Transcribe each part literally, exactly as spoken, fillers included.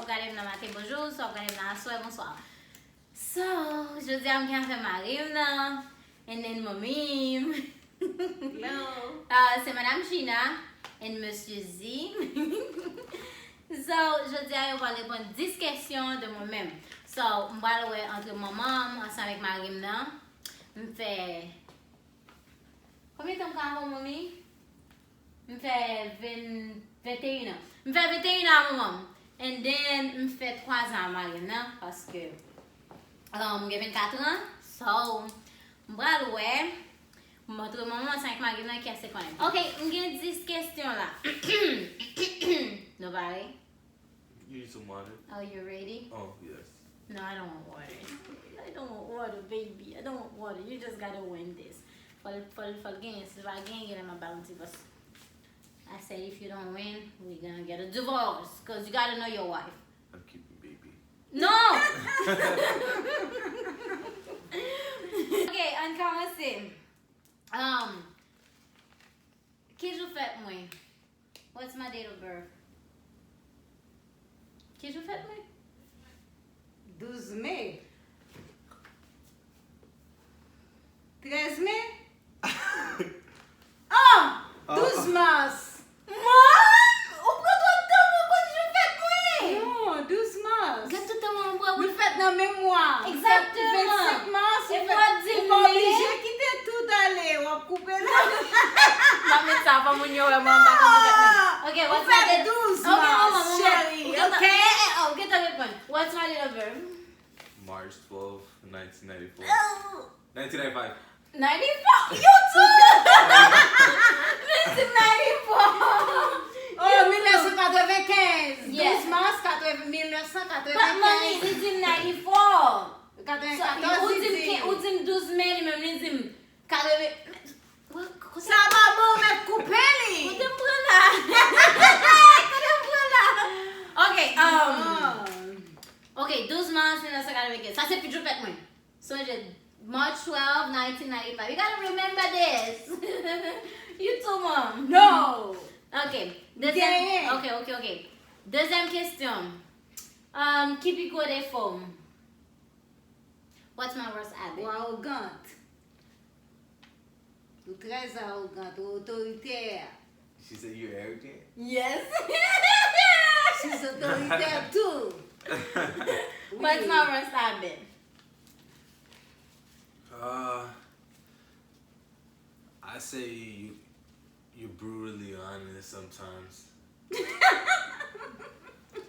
Gade m nan maten, bonjou. Swa w gade m nan aswè, bonswa. So, jodi a m gen avè mari m nan, and then manmi m. Hello. Ah, se Madam Gina and Mesye Z. So, jodi a yo pral reponn dis kesyon de mwen menm. So, m pral wè antre manman m ansanm avèk mari m nan. M fè Konbyen tan m ka avè w, manmi? M fè ven, venteyen an. M fè venteyen an a manman m. And then, m fè twa zan a mari m nan, paske, um, m gen vennkat an. So, m pral wè, m antre manman m ansanm avèk mari m nan, kiyès ki konnen. Ok, m gen dis kesyon la. Nou pare? You need some water? Oh, you ready? Oh, yes. No, I don't want water. I don't want water, baby. I don't want water. You just gotta win this. Fò l, fò l, fò l genyen. Si l pa genyen, genlè m ap ba l yon divòs. I said if you don't win, we gonna get a divorce. Cause you gotta know your wife. I'm keeping baby. No! Ok, ann kòmanse. Um, ki jou fèt mwen? What's my date of birth? Ki jou fèt mwen? Douz me. Trèz me? Oh! Douz mas. Mom! Ou pran twòp tan pou w konn jou fèt mwen! Non, douz mas. Gad tout tan mwen pran pou... Nou fèt nan menm mwa. Exactement. Ou fèt vennsenk mas, ou fèt, ou pa oblije kite tout ale, w ap koupe la. M ap met sa pou moun yo wè mwen pa konn fèt mwen. Ok, what's my date? Ou fèt douz mas, cheri, ok? Ou gentan reponn. What's my date of birth? March twelve, nineteen ninety-four. Nineteen ninety-five. Ninety-four! You too! Nineteen ninety-four! Oh, mil nèf san katrevenkenz. Yes. Douz mas katreven, mil nèf san katrevenkenz. But, manmi, li di m ninety-four. Katrevenkatòz, li di. Ou di m douz me, li menm, li di m katreven. Sa pa bon, mèt koupe li. Kote m pran la? Kote m pran la? Ok, um, ok, douz mas mil nèf san katrevenkenz. Sa se pi jou fèt mwen. Sonje, March twelve, nineteen ninety-five. You gotta remember this. You too, mom. No. Ok. Dezyèm, ok, ok, ok. Dezyèm kesyon. Um, ki pi gwo defo m? What's my worst habit? Ou arogant. Ou trè arogant, ou otoritè. She said you're arrogant? Yes. She's otoritè too. What's my worst habit? Uh, I say you, you're brutally honest sometimes.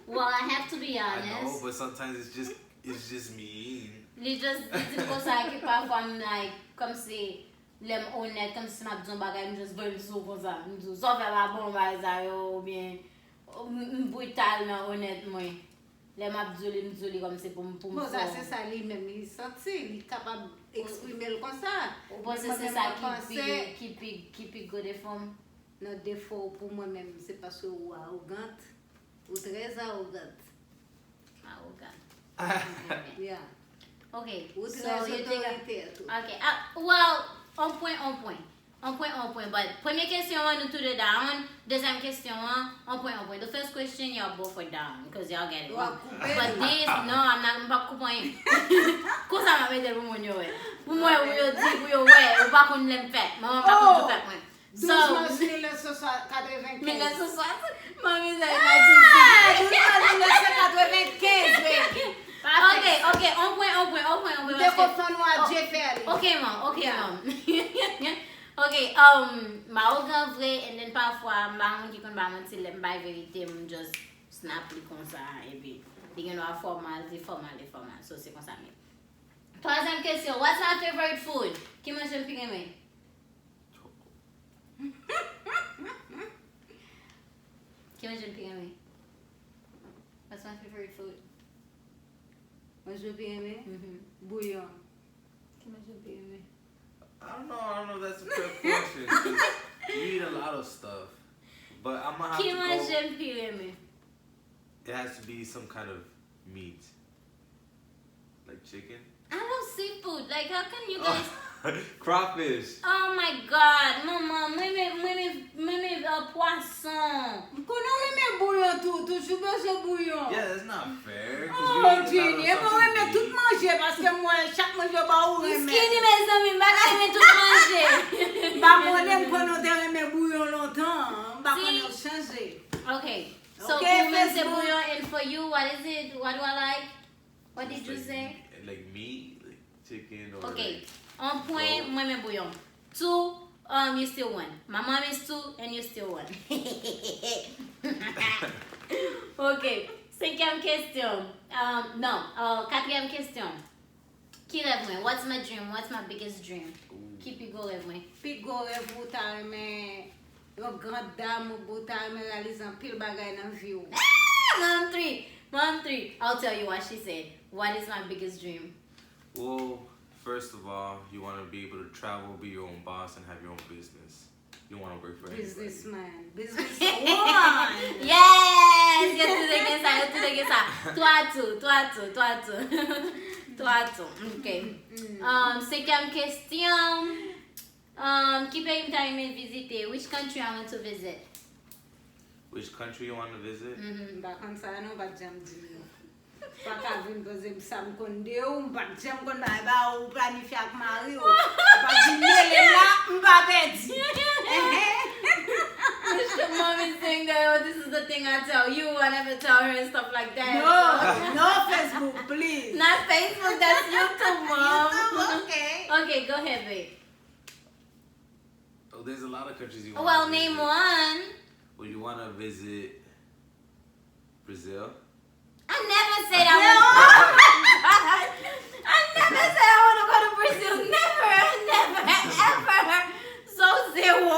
Well, I have to be honest. I know, but sometimes it's just, it's just mean. Li just, li di m konsa ke pafwa m, like, kòmsi lè m onèt, kòmsi m ap di yon bagay, m just voye l sou w konsa. M di w, sa w fè pa bon, bagay sa yo, oubyen m, m brital nan onèt mwen. Lè m ap di w li, m di w li kòmsi pou m, pou m fò. Bon, sa se sa li menm, li santi, li kapab eksprime l konsa. Ou panse se sa ki pi, ki pi, ki pi gwo defo m? Nan defo w pou mwen menm, se paske ou arogant. Ou trè arogant. Arogant. Yeah. Ok. Ou trè otoritè tou. Ok. Ah, well, on pwen, on pwen. On pwen, on pwen. But premye kesyon an, nou tou de down. Dezyèm kesyon an, on pwen, on pwen. The first question, y'all both were down, 'cause y'all get it wrong. But this, no, I'm not, m p ap koupe anyen. Konsa m ap mete l pou moun yo wè. Pou mwen, pou yo di, pou yo wè. Ou pa konn lè m fèt. Manman pa konn jou fèt mwen. So, douz mas mil nèf san katrevenkenz. Mil nèf san swasant. Manmi, sa e nineteen sixty. Douz mas mil nèf san katrevenkenz, baby. Ok, ok, on pwen, on pwen, on pwen, on pwen. M te kontan nou a Dye fè li. Ok, man, ok, man. Ok, um, m awogan vre, and then pafwa, m pa moun ki konn bay manti, lè m bay verite, m just snap li konsa, epi li gen dwa fòmal, li fòmal, li fòmal. So, se konsa m ye. Twazyèm kesyon, what's my favorite food? Ki manje m pi renmen? Ki manje m pi renmen? What's my favorite food? Manje w pi renmen? Mhm. Bouyon. Ki manje w pi renmen? I don't know, I don't know if that's a fair question, 'cause you eat a lot of stuff. But I'm gonna have to go. Ki manje m pi renmen? It has to be some kind of meat. Like chicken? I love seafood. Like, how can you guys... Crawfish. Oh my God, manman, mwen renmen, mwen renmen, mwen renmen, uh, pwason. M konnen w renmen bouyon tou, toujou. Ou bezwen bouyon. Yeah, that's not fair. Oh, Jenny, e bon renmen tout manje paske m wè chak manje w ba ou renmen. Skinny, mezanmi, m pa ka renmen tout manje. M pa konnen, m konnen w te renmen bouyon lontan. M pa konnen w chanje. Okay. So, okay, pou mwen se bouyon, and for you, what is it? What do I like? What did you say? Like meat, like chicken or. Okay. On pwen, mwen renmen bouyon. Two, um, you still won. My mom is two and you still won. Ok. Senkyèm kesyon. Um, non, uh, katriyèm kesyon. Ki rèv mwen? What's my dream? What's my biggest dream? Ki pi gwo rèv mwen? Pi gwo rèv ou ta renmen yon grand dam ou ta renmen reyalize anpil bagay nan vi w. Ah! Mom three! Mom three! I'll tell you what she said. What is my biggest dream? Well, first of all, you want to be able to travel, be your own boss, and have your own business. You want to work for anybody. Businessman, businesswoman. Yes! Yo tou te gen sa, yo tou te gen sa. Twa tou, twa tou, twa tou. Twa tou, ok. Um, senkyèm kesyon. Um, ki peyi m ta renmen vizite? Which country I want to visit? Which country you want to visit? M pa konn sa non, m pa t janm di nou. Pa ka vin poze m sa m konn de ou, m pa t janm konn bagay ba ou planifye ak mari w. Ou pa di mele m la, m pa pèdi. Mom is saying that, oh, this is the thing I tell you, I never tell her and stuff like that. No, no Facebook, please. Not Facebook, that's YouTube, Mom. YouTube, okay. Okay, go ahead, babe. Oh, there's a lot of countries you want Well, to name visit. One. Well, you want to visit Brazil? I never said I want to. I never said I want to go to Brazil. Never, never, ever. So zero.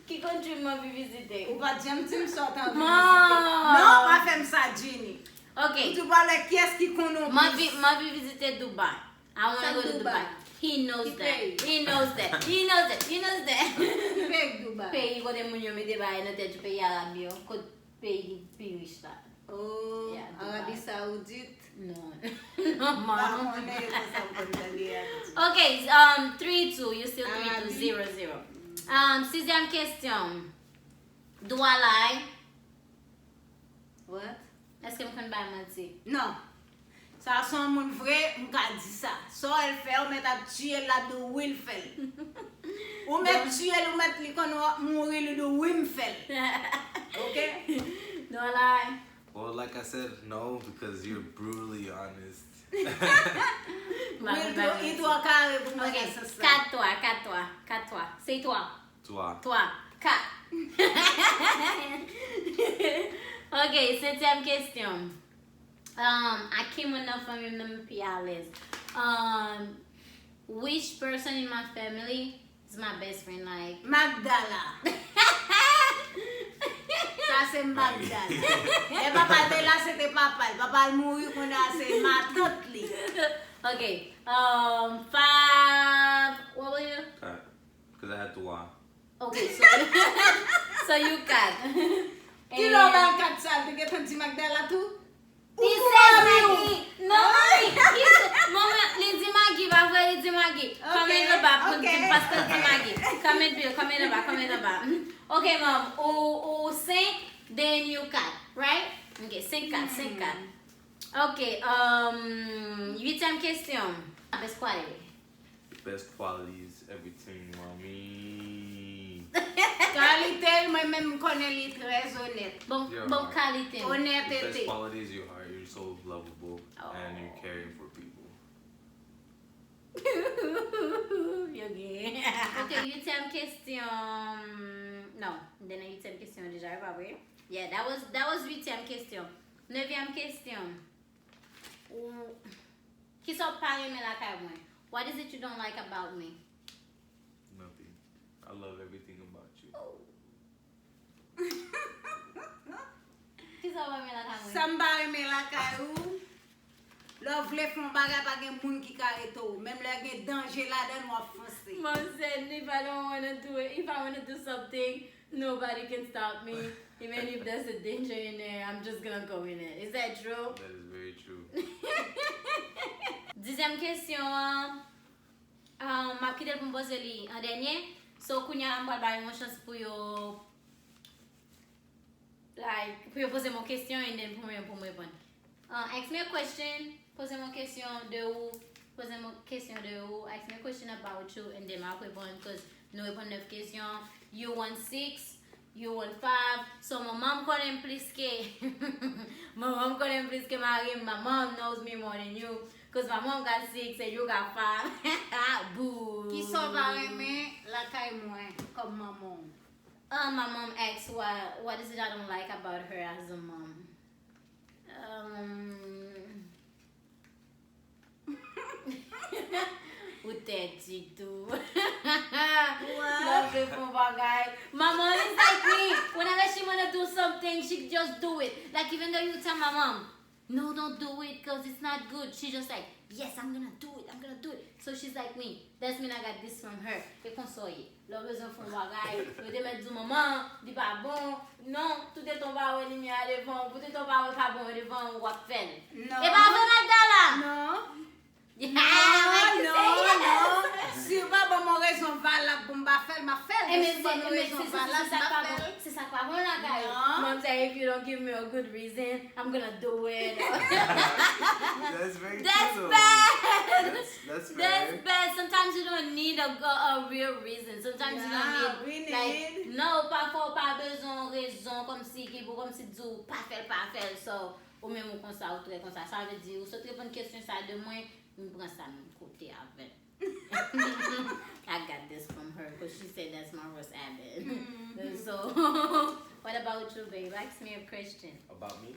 Ki country m anvi vizite? Ou pa t janm di m sa w t anvi vizite. Non, pa fè m sa, Jenny. Ok. Ou di w pa lè kiyès ki konnen w plis. M anvi, m anvi vizite Dubai. I wanna go to Dubai. He knows that. He knows that. He knows that. He knows that. Ki peyi k Dubai? Peyi kote moun yo mete bagay nan tèt yo, peyi Arab yo, kot peyi ki pi rich la. Oh, Arabie Saoudite. Non. Non, man. Okay, um, three two, you still three two, zero zero. Um, sizyèm kesyon. Do I lie? What? Èske m konn bay manti? Non. Sa se yon moun vre, m ka di sa. Sa w wè l fè, ou mèt ap tiye l, l ap di w wi l fè l. Ou mèt tiye l, ou mèt li konn w ap mouri, li di w wi m fè l. Ok? Do I lie? Well, like I said, no, because you're brutally honest. Wi, li twò kare pou mwen nan sans sa. Kat twa, kat twa, kat twa. Sey twa. Twa. Twa. Kat. Ok, sentyèm kesyon. Um, ak ki moun nan fanmi m nan m pi alèz? Um, which person in my family is my best friend? Like Magdala. Sa se Magdala. Lè papa te la, se te papa l. Papa l mouri, kounye a se matant li. Ok. Um, five. What were you? Kat. Because I had twa. Ok, so, so you got. Kilè w ba l kat sa, li te gentan di Magdala tou? He said Maggie. Non, he said, manman, li di Maggie, pa vre, li di Maggie. Comment in the back, paske li di Maggie. Comment below, comment in the back, comment in the back. Ok, mom, ou, ou senk, then you got, right? Ok, senk kat, senk kat. Ok, um, uityèm kesyon. Best quality. Best qualities, everything, mommy. Kalite l, mwen menm m konnen li trè onèt. Bon, bon kalite. Onètete. Best qualities, you are, you're so lovable and you're caring for people. Yo gen. Ok, uityèm kesyon. Non, m te nan uityèm kesyon deja, e pa vre? Yeah, that was, that was uityèm kesyon. Nevyèm kesyon. Ou Kisa w pa renmen lakay mwen? What is it you don't like about me? Nothing. I love everything about you. Kisa w pa renmen lakay mwen? Sa m pa renmen lakay ou, lè w vle fè yon bagay pa gen moun ki ka rete w. Menm lè gen danje ladan l w ap fonse. Manzè, if I don't wanna do it, if I wanna do something, nobody can stop me. Even if there's a danger in there, I'm just gonna go in it. Is that true? That is very true. Dizyèm kesyon an, um, m ap kite l pou m poze li an dènye. So, kounye a, m pral ba yo yon chans pou yo. Like, pou yo poze m yon kesyon and then pou mwen, pou mwen reponn. Uh, ask me a question, poze m yon kesyon de ou, poze m yon kesyon de ou, ask me a question about you and then m ap reponn, cause nou reponn nèf kesyon, you want six, you want five, so manman m konnen m plis ke, manman m konnen m plis ke mari m, my mom knows me more than you, cause my mom got six and you got five. Boo. Kisa w pa renmen lakay mwen kòm manman w? Uh, my mom asks what what is it I don't like about her as a mom. Um, ou tèt ditou. Love it for bagay. My mom is like me. Whenever she wanna do something, she just do it. Like even though you tell my mom, no, don't do it because it's not good. She just like, yes, I'm gonna do it. I'm gonna do it. So she's like me. That's mean I got this from her. E konsa w ye. Lè w bezwen fè yon bagay, yo te mèt di w manman, li pa bon. Non, tout etan w pa wè limyè a devan w, tout etan w pa wè pa bon yo devan w, w ap fè l. Non. E pa vre Magdala? Non. Yeah, why you say yes? Non, non. Si w pa ban m yon rezon valab pou m pa fè l, m ap fè l. Men si w ban m yon rezon valab, m ap fè l. Se sa k pa bon lakay ou. Non. Mom say if you don't give me a good reason, I'm gonna do it. That's very true, though. That's bad. That's, that's fair. That's bad. Sometimes you don't need a, a, a real reason. Sometimes you don't need, like, no, pafwa w pa bezwen yon rezon kòmsi ki pou kòmsi di w pa fè l, pa fè l. So, ou menm ou konsa, ou trè konsa. Sa vle di, ou sot reponn kesyon sa de mwen, m pran sa menm kote avè l. I got this from her because she said that's my worst habit. So, what about you, babe? Ask me a question. About me?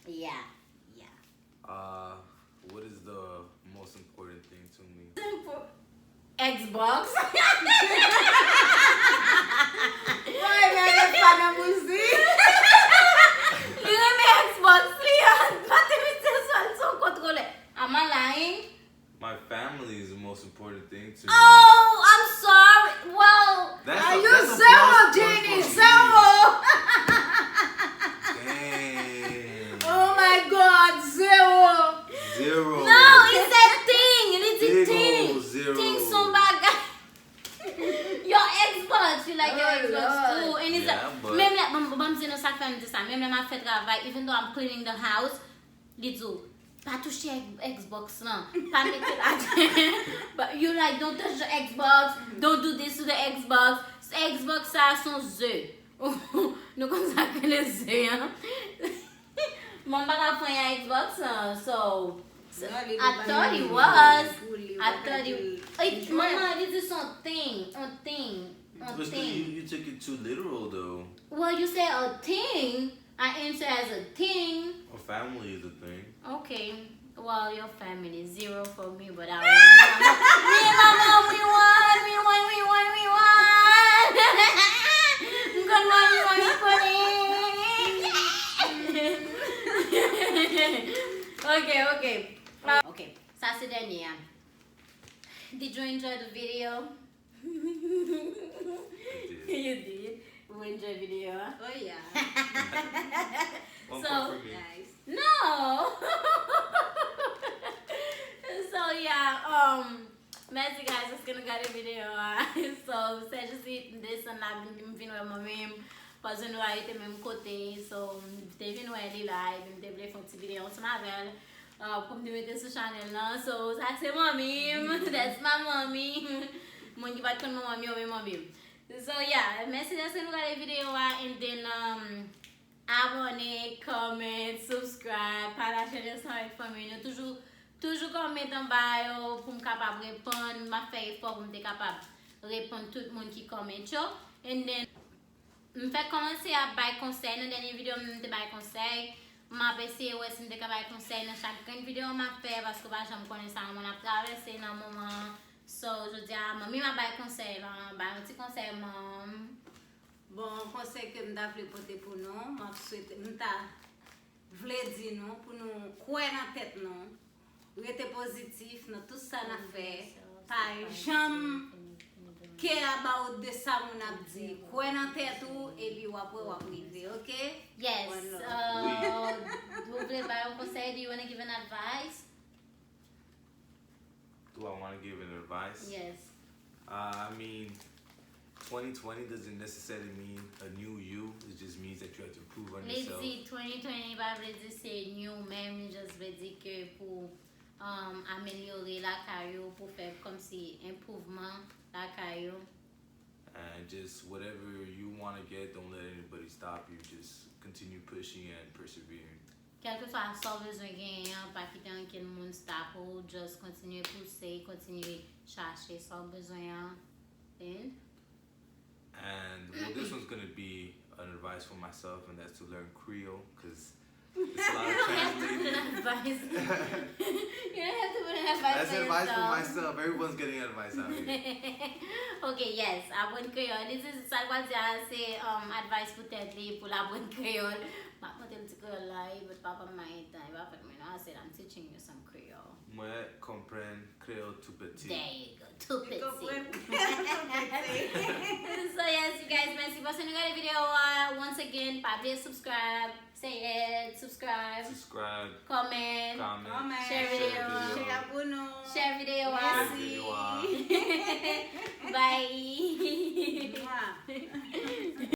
Yeah, yeah. Uh, what is the most important thing to me? Simple. Xbox. Woy, men lòt pa nan bouzi. Li renmen Xbox li an. Maten, midi, swa, l se yon kontwolè. Am I lying? My family is the most important thing to me. Oh, I'm sorry. Well, that's a, that's a plus point for me. Are you zero, Jenny? Zero. Dang. Oh my God, zero. Zero. No, it's a thing. Li di ting. Big ol' zero. Ting se yon bagay. Your Xbox, you like your Xbox too. And it's a, menm lè, ban m di nou sa k fè m di sa. Menm lè m ap fè travay, even though I'm cleaning the house, li di w, pa touche Xbox lan, pa mete l atè. But you like, don't touch the Xbox, don't do this to the Xbox. Xbox sa se yon ze. Nou konn sa k rele ze an? Mwen pa ka fè anyen ak Xbox lan, so, so, I thought it was. I thought it, manman, li di se yon ting, yon ting, yon ting. But still, you, you took it too literal, though. Well, you say a ting. I answer as a ting. A family is a thing. Okay. Well, your family, zero for me, but I won. Me and my mom, we won, we won, we won, we won. M konn won, m konn, m konn. Okay, okay. Uh, okay. Sa se dènye a. Did you enjoy the video? You did. We enjoy video a. Oh yeah. One point for me. So, guys. No. So yeah, um, mèsi guys, paske nou gade video a. So, se jis m desann la, m vin wè manmi m. Paske nou rete menm kote, so, m te vin wè li la, epi m te vle fè yon ti video ansanm avè l. Uh, pou m te mete sou chanèl lan. So, sa se manmi m. That's my mommy. Moun ki pa t konn manman m yo, men manmi m. So, yeah, mèsi dèske nou gade videyo a. And then, um, abòne, comment, subscribe, pataje l ansanm avèk fanmi nou. Toujou, toujou comment anba yo pou m kapab reponn. M ap fè efò pou m te kapab reponn tout moun ki comment yo. And then, M fèk kòmanse ap bay konsèy. Nan dènye videyo m, m te bay konsèy. M ap eseye wè si m te ka bay konsèy nan chak grenn videyo m ap fè, paske w pa janm konnen sa moun ap travèse nan moman an. So, jodi a, manmi m ap bay konsèy lan, bay yon ti konsèy, manm. Bon, konsèy ke m ta vle pote pou nou, m ap swete, m ta vle di nou pou nou kwè nan tèt nou, rete pozitif nan tout sa n ap fè, pa janm care about de sa moun ap di. Kwè nan tèt ou, epi w ap wè w ap rive, oke? Yes. One love. Uh, ou vle bay yon konsèy? Do you wanna give an advice? Do I wanna give an advice? Yes. Uh, I mean, twenty twenty doesn't necessarily mean a new you. It just means that you have to prove Li di twenty twenty pa vle di se new menm, li just vle di ke pou um, amelyore lakay ou, pou fè kòmsi improvement lakay ou. And just whatever you want to get, don't let anybody stop you. Just continue pushing and persevering. Kèlkeswa sa w bezwen genyen an, pa kite ankenn moun stop ou, just kontinye pouse, kontinye chache sa w bezwen an. And And well, this one's gonna be an advice for myself, and that's to learn Creole, because it's a lot of translating. Advice. You don't have to put an advice That's for advice for yourself. Myself. Everyone's getting advice out here. Ok, yes, aprann kreyòl. Li di sa l pral di a se um, advice pou tèt li, pou l aprann kreyòl. M ap montre l ti kreyòl la, wi, but papa m pa gen tan, li pa fèt mwen non. I said I'm teaching you some Creole. Mwen konprann Creole tout petit. There you go, tout Li konprann petit. tout petit. So yes, you guys, mèsi paske nou gade videyo a. Once again, pa bliye subscribe, say it, subscribe, Subscribe, comment, comment, Comment. Share video. Share pou nou. Share video a. Share Merci. Video a. Bye. Mwah.